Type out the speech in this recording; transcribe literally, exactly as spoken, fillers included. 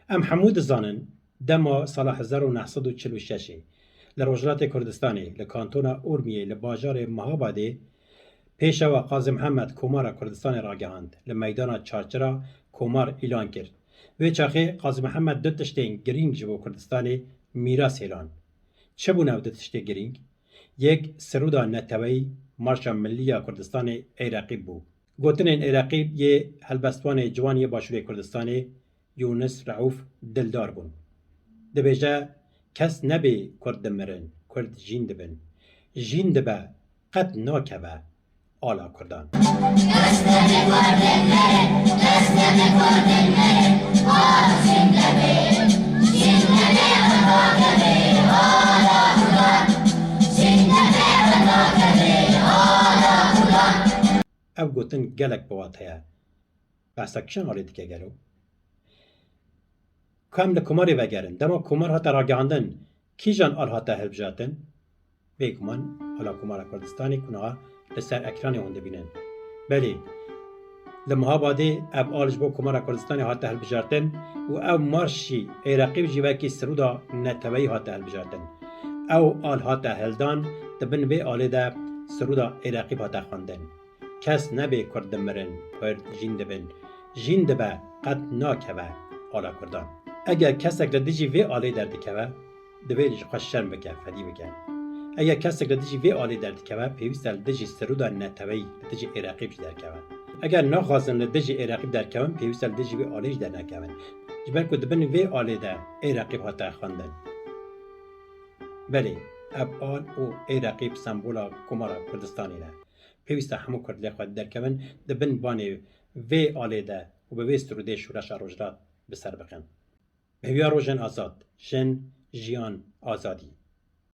Em hemû dizanin, dema sala hezar û neh sed û çil û şeş li Rojhilatê Kurdistanê, li kantona Urmiyê, li bajarê Mihabadê, pêşewa Qazî Mihemed Komara Kurdistanê ragihand, li meydana Çarçira Komar îlan kir. Wê çaxê Qazî Mihemed du tiştên girîng ji bo Kurdistanê mîras hêlan. Çi bûn ev du tiştê girîng? Yek, sirûda neteweyî, Marşa Millî ya Kurdistanê Ey Reqîb bû. Gotinên Ey Reqîb yê helbestvanê ciwan yê Başûrê Kurdistanê, Yûnis Reûf Dildar bûn. Dibêje, kes nebê Kurd dimirin, Kurd jîn dibin. Jîn dibe, qet nakeve ala Kurdan. Ev gotin gelek bi wate ye. Behsa kîjan alê dike gelo? Ku em li Komarê vegerin. Dema Komar hate ragihandin, kîjan al hate hilbijartin? Bêguman ala Komara Kurdistanê ku niha li ser ekranê hûn dibînin. Belê, li Mihabadê ev al ji bo Komara Kurdistanê hate hilbijartin û ev marşî Ey Reqîb jî wekî sirûda neteweyî hate hilbijartin. Ew al hate hildan, di bin vê alê de sirûda Ey Reqîb hate xwendin. Kes nebê Kurd dimirin, Kurd jîn dibin. Jîn dibe, qet nakeve ala Kurdan. Eger kesek li dijî vê alê derdikeve, divê ji xwe şerm bike, fedî bike. Eger kesek li dijî vê alê derdikeve, pêwîst e li dijî sirûda neteweyî, li dijî Ey Reqîb jî derkeve. Eger naxwazin li dijî Ey Reqîb derkevin, pêwîst e li dijî vê alê jî dernekevin. Ji ber ku di bin vê alê de Ey Reqîb hate xwendin. Belê, ev al û Ey Reqîb sembola Komara Kurdistanê ne. Pêwîst e hemû Kurd li xwe derkevin, di bin banê vê alê de û bi vê sirûdê şoreşa Rojhilat bi ser bixin. Bi hêviya rojên azad, jin, jiyan, azadî.